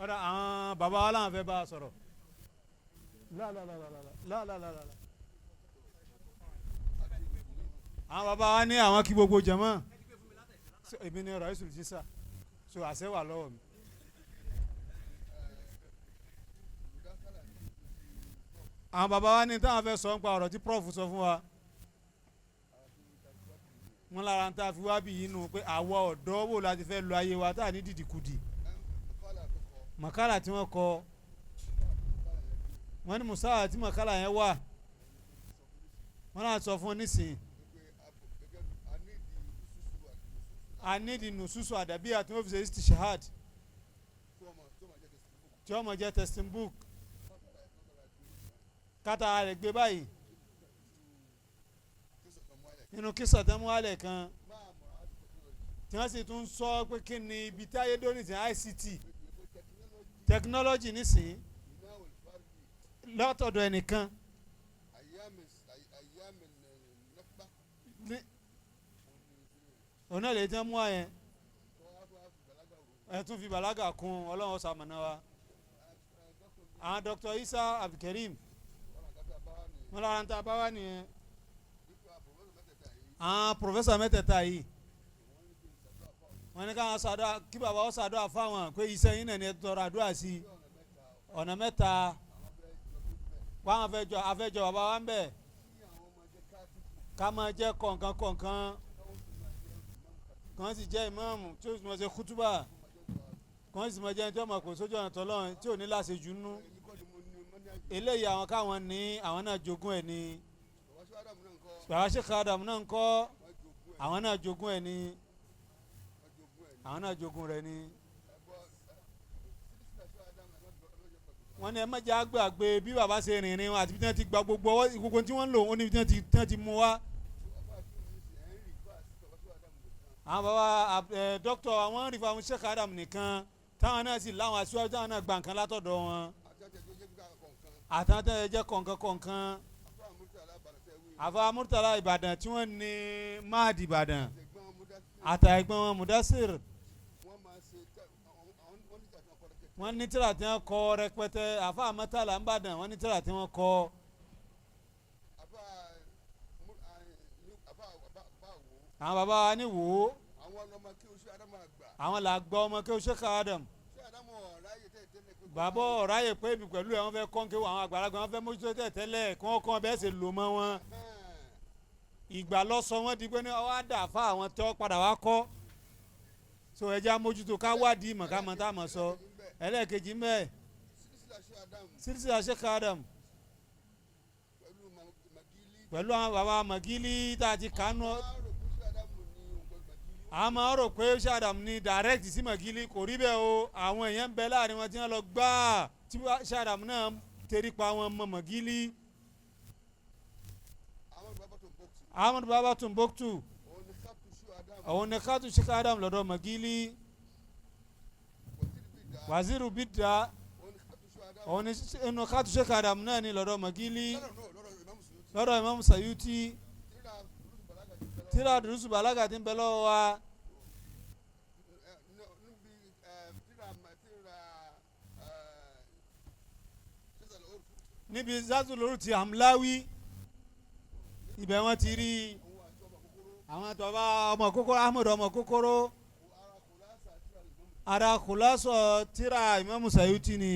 Ọ̀dà àwọn bàbá wa làwọn fẹ́ bá a sọ̀rọ̀. Lálàlàlà. Àwọn bàbá wa ní àwọn kí gbogbo jẹ̀mọ́. Èmi ni Raisul Jisa, so àṣẹ wà lọ́wọ́ mi. Àwọn bàbá wa ní táwọn fẹ́ sọ nípa ọ̀rọ̀ tí prof sọ fún wa. Wọ́n lára ń tá a fi wá bì yín nù pé àwa ọ̀dọ́ wò láti fẹ́ lo ayé wa tá a ní dìdìkudì. Mọ̀kálà tí wọ́n kọ, wọ́n ní musa tí mọ̀kálà yẹn wà, wọ́n náà sọ fún un nísìnyí. A ní di nùsùsù àdàbí àti wọ́n fi ṣe istishahad tí wọ́n mọ̀ jẹ́ testing book kátà rẹ̀ gbé báyìí nínú kísà tẹ́mú alẹ̀ kan tí wọ́n sì tún sọ pé kí ni ibi tí ayé dóní ti ICT technology nísìnyí látọ̀dọ̀ ẹnìkan òun náà lè tẹ́ mú àyẹn ẹ tún fi bàlágà kún ọlọ́run ṣamọ̀nà wa. Àwọn Dr. Isa Abdulkareem wọn lára ń ta bá wà nìyẹn. Àwọn pòfẹ́sà mẹ́tẹ̀ẹ̀ta yìí wọ́n ní káwọn ṣàdúrà kí bàbá wọn ṣàdúrà fáwọn pé iṣẹ́ yín náà ni ẹ tọrọ àdúrà sí ọ̀nà mẹ́ta wọ́n afẹ́jọ afẹ́jọ bàbá wa ń bẹ̀ ká máa jẹ́ kọ̀ọ̀kan kọ̀ọ̀kan kàn sì jẹ́ ìmáàmù tí ó sì máa ṣe kútúbà kàn sì máa jẹ́ ẹni tí ó máa kó sójú ọ̀nà tọ́lọ́run tí ò ní láṣejù nú. Eléyìí àwọn káwọn ní àwọn náà jogún ẹ̀ ní. Bàbá Sheikh Adam náà ń kọ́, àwọn náà jogún ẹ̀ ní, àwọn náà jogún rẹ̀ ní. Wọ́n ní ẹ má jẹ́ àgbàgbé bí bàbá ṣe rìnrìn wọn àti bí wọ́n ti gba gbogbo ọwọ́ gbogbo tí wọ́n ń lò ó ní bí wọ́n ti mú wá. Àwọn bàbá ẹ dókítà àwọn ń rí fún Sheikh Adam nìkan táwọn náà sì láwọn aṣíwájú táwọn náà gba nǹkan látọ̀dọ̀ wọn. Àtàwọn tẹ́ jẹ́ kọ̀ọ̀kan kọ̀ọ̀kan. Àfa Murtala Ìbàdàn tí wọ́n ní Mahdi Ìbàdàn àtàgbọ́n wọn Mudasir wọ́n ní tírà tí wọ́n kọ rẹpẹtẹ. Àfa Murtala Ìbàdàn wọ́n ní tírà tí wọ́n kọ. Àwọn bàbá wa ní wò ó, àwọn là gbọ́ ọmọ kí o Sheikh Adam. Bàbá ọ̀ráyè pé ibi pẹ̀lú ẹ̀ wọ́n fẹ́ kọ́ kí àwọn àgbàlagbà wọ́n fẹ́ mójútó tẹ̀ tẹ́lẹ̀ kí wọ́n kọ́ bẹ́ẹ̀ ṣe lò mọ́ wọn. Ìgbà lọ sọ wọ́n di pé ní ọwọ́ àdà fún àwọn tó padà wá kọ́. So ẹ jẹ́ amójútó ká wádìí ìmọ̀ ká mọ̀ tá a mọ̀ sọ. Ẹlẹ́ẹ̀kejì ń bẹ sílísílà Sheikh Adam pẹ̀lú àwọn bàbá Magili tá a ti kánú. A máa rò pé Sheikh Adam ní direct sí Magili, kò rí bẹ́ẹ̀ o. Àwọn èèyàn ń bẹ láàrin wọn tí wọ́n lọ gbáà tí Sheikh Adam náà tẹrí pa wọn mọ́ Magili. Ahmadu Baba Timbuktu òun ni kátó Sheikh Adam lọ́dọ̀ Magili. Waziru Bidda òun ni inú kátó Sheikh Adam náà ni lọ́dọ̀ Magili lọ́dọ̀ Imam Sayuti. Tíra Durusu Balaga ti ń bẹ lọ́wọ́ wa. Níbi zazuluru ti Hamlawi ibẹ̀ wọ́n ti rí àwọn tọ́ba ọmọ kókóró Ahmed ọmọ kókóró ara kòlásọ tíra Imam Sayuti ni.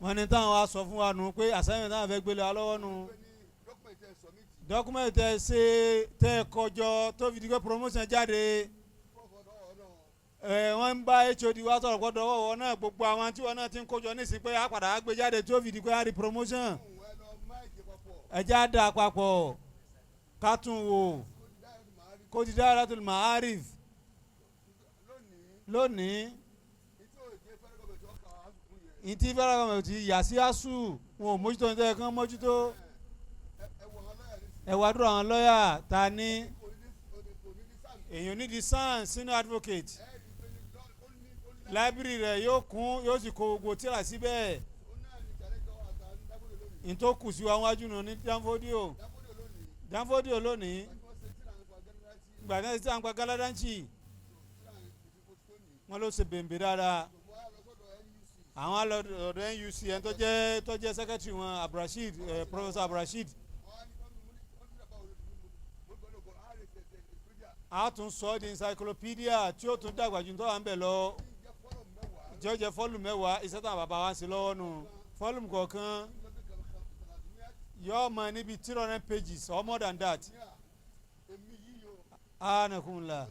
Wọ́n ní táwọn wa sọ fún wa nù pé àsáyẹn táwọn fẹ́ gbélé wa lọ́wọ́ nù. Dọ́kúmẹ̀ntì tẹ ṣe tẹ kọjọ tó fi di pé promotion jáde. Ẹ wọ́n ń bá HOD wa sọ̀rọ̀ gbọ́dọ̀ ọwọ́ náà gbogbo àwọn tí wọ́n náà ti ń kójọ nísìnyí pé a padà á gbé jáde tó fi di pé a rí promotion. Ẹ já da papọ̀ ká tún wò kó ti Dahiratu Ma'arif lónìí. Ìtí fẹ́ràn gọ́ọ̀mẹ̀ntì ti yà sí ASUU wọn ò mójútó ní tẹ́lẹ̀ kán mójútó. Ẹ wá dúró àwọn lọ́ọ̀yà ta ní èèyàn nídìí SAN senior advocate library rẹ̀ yóò kún yóò sì kó gbogbo tíra síbẹ̀. Ntòkù sí wa wájú nù ní Danfodio Danfodio lónìí gbàdá sí àǹpa Galadanci Wọ́n ló ṣe bèǹbè dáadáa. Mo wá lọ sọ́dọ̀ NUC. Àwọn alọ́dọ̀ NUC, ẹni tó jẹ́ secretary wọn, Abdulrasheed, Professor Abdulrasheed. Wọ́n á ní wọ́n ní wọ́n ti dàgbà òde mo gbọ́dọ̀ kọ́ RSS Encyclopedia. A tún sọ ọ́ di encyclopedia tí ó tún dàgbà ju tó wà ń bẹ̀ lọ. Tí ń jẹ́ volume 10. Tí ó jẹ́ volume 10. Iṣẹ́ táwọn bàbá wa ń ṣe lọ́wọ́ nù. Volume kọ̀ọ̀kan yóò mọ níbi 300 pages or more than that. Èmi yìí o. Anakunla.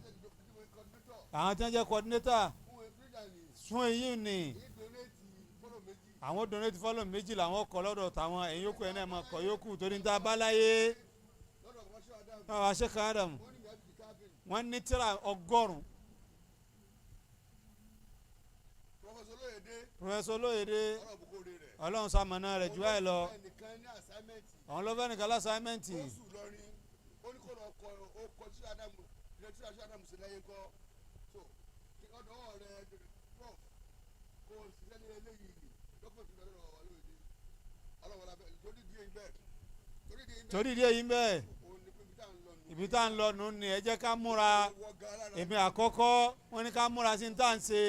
Àwọn tí wọ́n jẹ́ coordinator fún Encyclopedia ni. Fún èyí ni. Èyí donate volume 2. Àwọn donate volume 2 làwọn kọ lọ́dọ̀ tàwọn. Ẹ̀yìn yòókù ẹ̀ náà máa kọ yòókù torí níta báláyé. Lọ́dọ̀ kọ́mọ́ṣọ́ Adam. Báwa ṣe kan Adam. Wọ́n ní mi àti káfíìn. Wọ́n ní tíra 100. Professor Olóyèdè. Professor Olóyèdè. Ọ̀rọ̀ bùkún rẹ̀. Ọlọ́run sàmọ̀nà rẹ̀ jù báyìí lọ. Ẹnìkan ní assignment. Àwọn ló fẹ́ nìkan l'assignment. Ó sùn lọrin, ó ní kó lọ kọ, ó kọ tí Adamu ilé tí Adamu sí láyé kọ. So kí ọ̀dọ̀ rẹ, prof, kó o ṣiṣẹ́ ní eléyìí document lọ́dọ̀ Olóyèdè. Ọlọ́wọ́ la bẹ́ẹ̀ torí díẹ̀ bẹ́ẹ̀, torí díẹ̀ bẹ́ẹ̀. Torí ìdí èyí ń bẹ́ẹ̀. Òun ni pé ibi tá à ń lọ nù. Ibi tá à ń lọ nù ni ẹ jẹ́ ká múra. Wọ gan lára. Èmi àkọ́kọ́, wọ́n ní ká múra sí ní tá à ń ṣe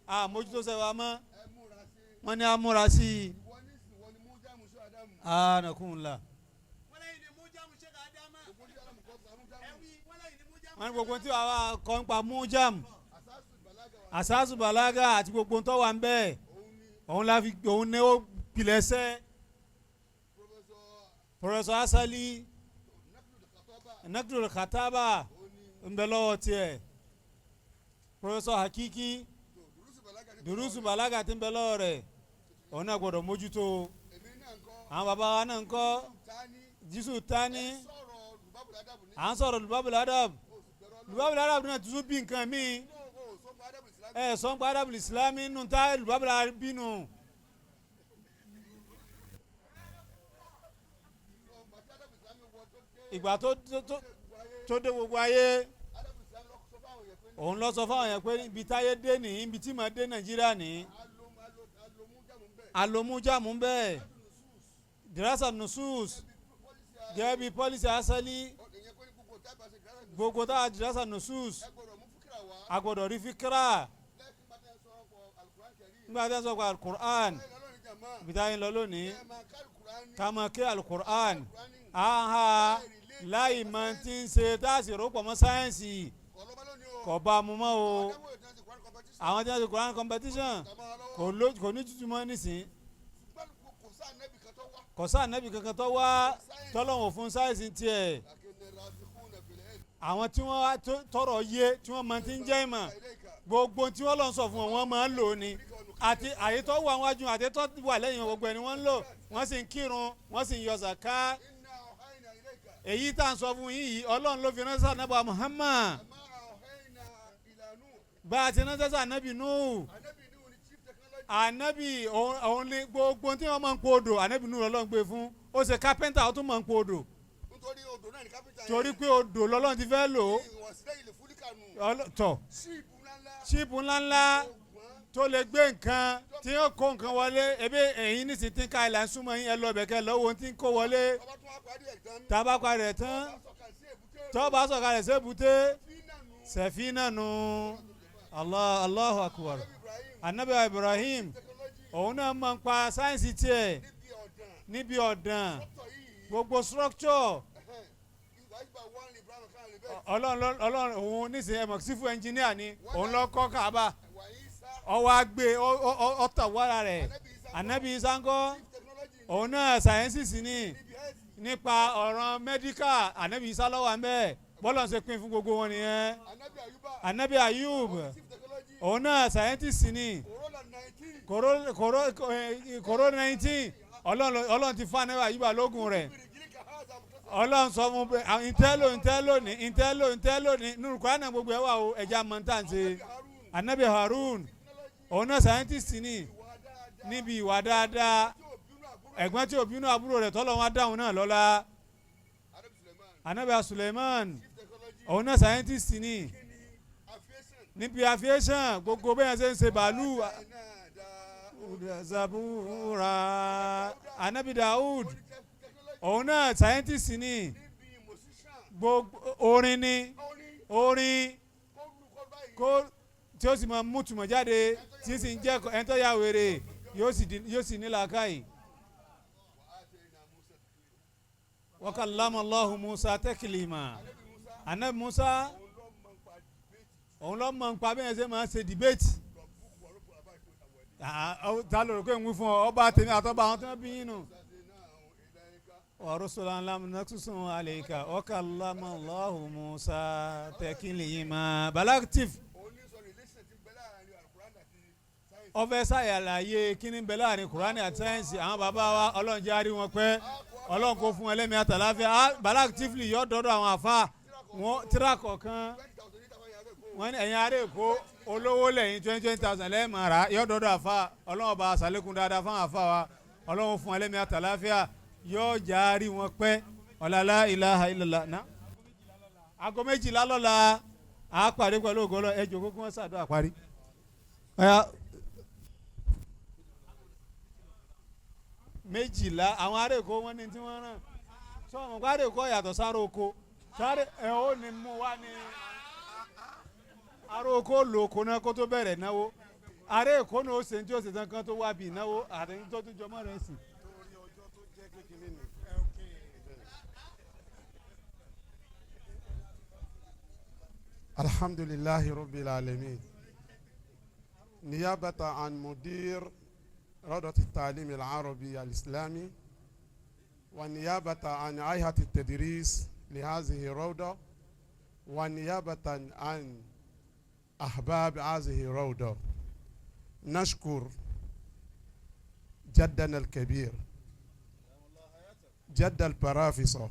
àmójútó sẹ́wà mọ́. Ẹ múra sí. Wọ́n ní á múra sí i. Ìwọ nísìn, wọ́n ni mú jáàmù sí Adamu. Anakunla. Wọ́n lẹ́yìn ni mújámù ṣe ká dáná. Gbogbo tí Adamu kọ́ sàmú Ẹ jáàmù. wí wọ́n lẹ́yìn ni mújámù. Wọ́n ní gbogbo tí wàá kọ́ ń pa mújàm. Àsásù bàlágà wà. Àsásù bàlágà àti gbogbo tó wà ń bẹ́ẹ̀. Òun ni. Òun la fi, òun ní ó pilẹ̀ sẹ́. Professor. Professor Asali. Nakilu Katoba. Nakdul Khataba. Òun ni. Ń bẹ lọ́wọ́ tiẹ̀, Professor Hakiki. Tó durusu bàlágà ní. Durusu bàlágà tí ń bẹ lọ́wọ́ rẹ̀, òun náà gbọ́dọ̀ mójútó. Èmi náà ń kọ́. Àwọn bàbá wa náà ń kọ́. Tani. Jísù tani. Ẹ sọ̀rọ̀ lùbábùlà dàbù ní. À ń sọ̀rọ̀ lùbábùlà adab. O sì bẹ̀rù Ọlọ́run. Lùbábùlà adab náà tuntun bí nǹkan míì. Inú o sọ fún adabu Islam. Ẹ sọ ń pa adabul islami nù tá lùbábùlà bínú. Sọ bàtí adabu Islam wọ tó dé. Ìgbà tó dé gbogbo ayé. Adabu Islam lọ sọ fáwọn yẹn pé ní. Òun lọ sọ fáwọn yẹn pé ibi táyé dé ní, ibi tí màá dé Nàìjíríà ní. Alomu alo alomu jáàmù bẹ́ẹ̀. Alomujamu bẹ́ẹ̀, dirasa nusus gẹ́gẹ́ bí policy asali. Ìyẹn pé ní gbogbo tábà ṣe gíráàsì. Gbogbo tá a dirasa nusus. Ẹ gbọ́dọ̀ mú fúkìrà wá. A gbọ́dọ̀ rí fíkírà. Lẹ́ẹ̀kí bá tẹ́ sọ ọkọ̀ alukuran kẹrí. Nígbà tí wọ́n sọ pé alukur'an. Báyìí lọ́lọ́run jàmá. Ibi táyé ń lọ lónìí. Ẹ máa ká alukuran. Ká máa ké alukur'an aha láì mọ tí ń ṣe tá a sì rò pọ̀ mọ́ sáyẹ́ǹsì. Kọ̀ lọ́ba lónìí o. Kò bá a mú mọ́ o. Àwọn dáwọ́ ìtàn ṣe Quran competition. Àwọn tí wọ́n ṣe Quran competition. Tàmá lọ́wọ́. Kò ní tútù mọ́ nísìn. Ṣùgbọ́n kò sáà nẹ́bì kan tó wá. Kò sáà nẹ́bì kankan tó wá tọ́lọ́hún fún sáyẹ́ǹsì tiẹ̀. Lakinna rasikhuna fil ilm. Àwọn tí wọ́n wá tọrọ yé, tí wọ́n mọ tí ń jẹ́ ìmọ̀, gbogbo tí wọ́n lọ sọ fún wọn, wọ́n máa ń lò ó ni. Àti àyè tó wà wájú àti tó wà lẹ́yìn, gbogbo ẹni wọ́n ń lò. Wọ́n sì ń kírun, wọ́n sì ń yọ sàká. Inna awhayna ilayka. Èyí tá à ń sọ fún yín yìí, Ọlọ́run ló fi ránṣẹ́ ànábì Muhammad. Kama awhayna ila Nuh. Bá a ti ránṣẹ́ sí ànábì Nuhu. Ànábì Nuhu ni chief technology. Ànábì òun ni gbogbo tí wọ́n máa ń po odò. Ànábì Nuhu lọ́lọ́run gbé fún. Ó ṣe kápẹ́ńtà, ó tún máa ń po odò. Nítorí odò náà ní kápẹ́ntà yẹn. Torí pé odò lọ́lọ́run ti fẹ́ lò ó. Ìwọ̀sílẹ̀ ilẹ̀ fúlíkà nù. Tọ̀. Ṣíìpù ńláńlá. Ṣíìpù ńláńlá Ògbọ́n. tó lè gbé nǹkan tí yóò kó nǹkan wọlé. Ebi ẹ̀yin nísìnyí tí ń ka ilà ń súnmọ́ yín, ẹ lọ bẹ̀kẹ́ lọ́wọ́ ohun tí ń kó wọlé. Ọba tún wá parí ẹ̀ tán. Tabakwa rẹ̀ tán. Ọba sọ̀kà sí èbúté. Tó bá sọ̀kalẹ̀ sébùté. Fínà nù. Sẹ̀fínà nù. Allah, Allahu akbar. Ànábì Ibrahim. Anabi Ibrahim. Technology. Òun náà máa ń pa sáyẹ́nsì tiẹ̀. Níbi ọ̀dàn. Níbi ọ̀dàn. Dọ́kítọ̀ yìí. Gbogbo structure. Ìwà ìgbà wọn ni Ibrahim kan lè bẹ́ẹ̀. Ọlọ́run òun nísìnyí ẹ̀mọ̀ civil engineer ni òun lọ kọ́ Kaaba. Wà Isa. Ọwọ́ àgbè ọ̀tà wàrà rẹ̀. Ànábì Isa. Anabi Isa ńkọ́? Chief technology. Òun náà sciences ni. Níbi health. Nípa ọ̀ràn medical, anabi Isa ló wà ń bẹ́ẹ̀. Bọ́lá ń ṣe pín fún gbogbo wọn nìyẹn. Ànábì Ayuba. Anabi Ayub. Chief technology. Òun náà scientist ni. Corona 19. Kòró 19, Ọlọ́run ti fún anabi Ayuba lógun rẹ̀. Ọlọ́run sọ fún pé ntẹ́lò ntẹ́lò ní ntẹ́lò ntẹ́lò ní nínú Kùránì gbogbo ẹ̀ wà o. Ẹja mọ̀ntàǹtì. Anabi Harun, òun náà scientist ni níbi ìwà dáadáa. Ẹ̀gbọ́n tí ò bínú àbúrò rẹ̀, tọ́lọ́ wọn dáhùn náà lọ́la. Anabi Suleiman, òun náà scientist ni níbi aviation, gbogbo bẹ́ẹ̀ ṣe ń ṣe bàálù. Zabura. Anabi Daud, òun náà scientist ni. Gbogbo orin ni orin kó tí Tí ó sì máa mú tùmọ̀ jáde, tí sì ń jẹ́ ẹni tó ya wèrè yóò sì ní làákàyè. Wa kallama Allahu Musa taklima. Anabi Musa òun ló mọ̀ nípa bí ẹ ṣe máa ṣe debate. Ta ló rò pé ń wí fún ọ, ọba tèmi àtọ́ba àwọn tí wọ́n bí yín nù. Wa rusulan lam naqsusum alayka wa kallama Allahu Musa taklima. Balaktif ọfẹ ṣàyàlàyé kíní bẹ láàrin Kùránì àti sáyẹ́nsì. Àwọn bàbá wa, Ọlọ́run jẹ́ àárí wọn pẹ́, Ọlọ́run kò fún ẹlẹ́mìí àtàláfíà. Balaktifli yọ dọ́dọ̀ àwọn àfa wọn tíra kọ̀ọ̀kan wọn ní ẹ̀yin ará Èkó olówó lẹ́yìn 20,000 lẹ́ẹ̀mọ̀ rà yọ dọ́dọ̀ àfa. Ọlọ́run bá ṣàlékún dáadáa fún àfa wa, Ọlọ́run fún ẹlẹ́mìí àtàláfíà, yọ jẹ́ àárí wọn pẹ́. Ọ̀làlá ilaha illallah ná. 12:00 lọ́la a pàdé pẹ̀lú ògo Ọlọ́run. Ẹ jòkó kí wọ́n ṣàdúrà parí. 12 àwọn ará Èkó wọn ní tí wọ́n rán sọ wọn kó ará Èkó yàtọ̀ sáré oko sáré ẹ̀ ó ní mú wá ní ará oko lò oko náà kó tó bẹ̀rẹ̀ náwó. Ará Èkó náà ó ṣe ní tí ó ṣe tán kan tó wá bí náwó àti tó tún jọmọ́ rẹ̀ sí. Alhamdulillahi rabbil alamin. نيابة عن مدير روضة التعليم العربي الإسلامي ونيابة عن هيئة التدريس لهذه الروضة ونيابة عن أحباب هذه الروضة، نشكر جدنا الكبير، جد البرافصة،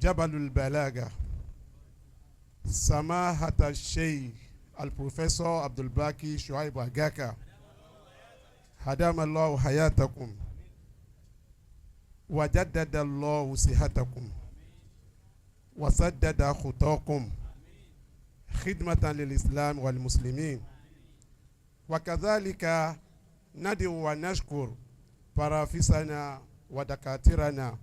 جبل البلاغة، سماحة الشيخ البروفيسور عبد الباقي شعيب أجاكا، هدام الله حياتكم وجدد الله صحتكم وسدد خطاكم خدمة للإسلام والمسلمين. وكذلك ندعو ونشكر برافسنا ودكاترنا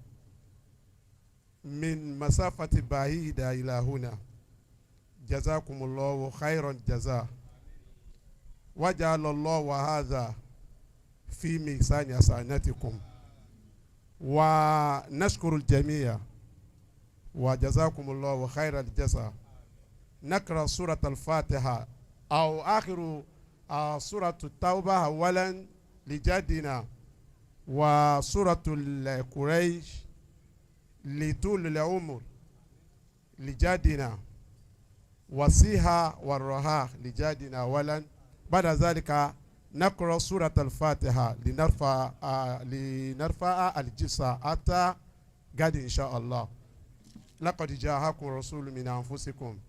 من مسافة بعيدة إلى هنا، جزاكم الله خير الجزاء وجعل الله هذا في ميزان حسناتكم. ونشكر الجميع وجزاكم الله خير الجزاء. نقرأ سورة الفاتحة أو آخر سورة التوبة أولا لجدنا، وسورة القريش لطول العمر لجدنا، وسيها والرهاء لجدنا أولا. بعد ذلك نقرأ سورة الفاتحة لنرفع الجلسة حتى غد إن شاء الله. لقد جاءكم رسول من أنفسكم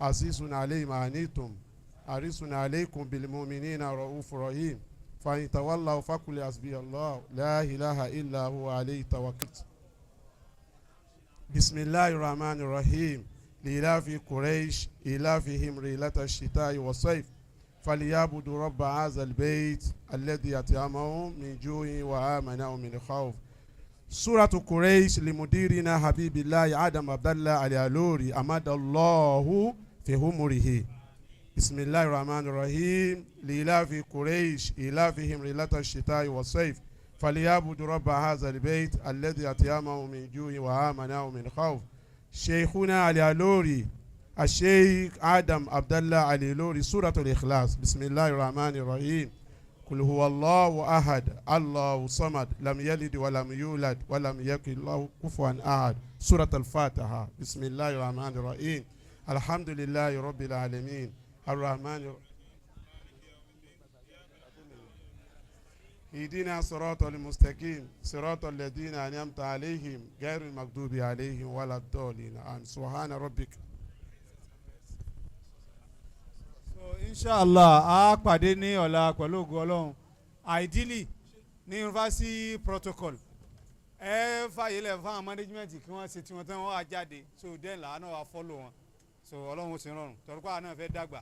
عزيز عليه ما عنيتم حريص عليكم بالمؤمنين رؤوف رحيم، فإن تولوا فقل حسبي الله لا إله إلا هو عليه توكلت. بسم الله الرحمن الرحيم. لإلاف قريش إلافهم رحلة الشتاء والصيف فليعبدوا رب هذا البيت الذي أطعمهم من جوع وآمنهم من خوف. سورة قريش لمديرنا حبيب الله آدم عبد الله العلوري أمد الله في عمره. بسم الله الرحمن الرحيم. لإلاف قريش إلافهم رحلة الشتاء والصيف فليعبدوا رب هذا البيت الذي أطعمهم من جوع وآمنهم من خوف. شيخنا العلوري الشيخ آدم عبد الله العلوري سورة الإخلاص. بسم الله الرحمن الرحيم. قل هو الله أحد الله الصمد لم يلد ولم يولد ولم يكن له كفوا أحد. سورة الفاتحة. بسم الله الرحمن الرحيم. الحمد لله رب العالمين الرحمن الرحيم اهدنا صراط المستقيم صراط الذين أنعمت عليهم غير المغضوب عليهم ولا الضالين آمين. سبحان ربك. So inshallah a pàdé ní ọ̀la pẹ̀lú ògo Ọlọ́run, ideally ní university protocol. Ẹ fàyè lẹ̀ fún àwọn management kí wọ́n ṣe tiwọn tán, wọ́n á jáde, so then làwọn náà wà follow wọn. So Ọlọ́run ó sì rọrùn torí pé àwọn náà fẹ́ dàgbà.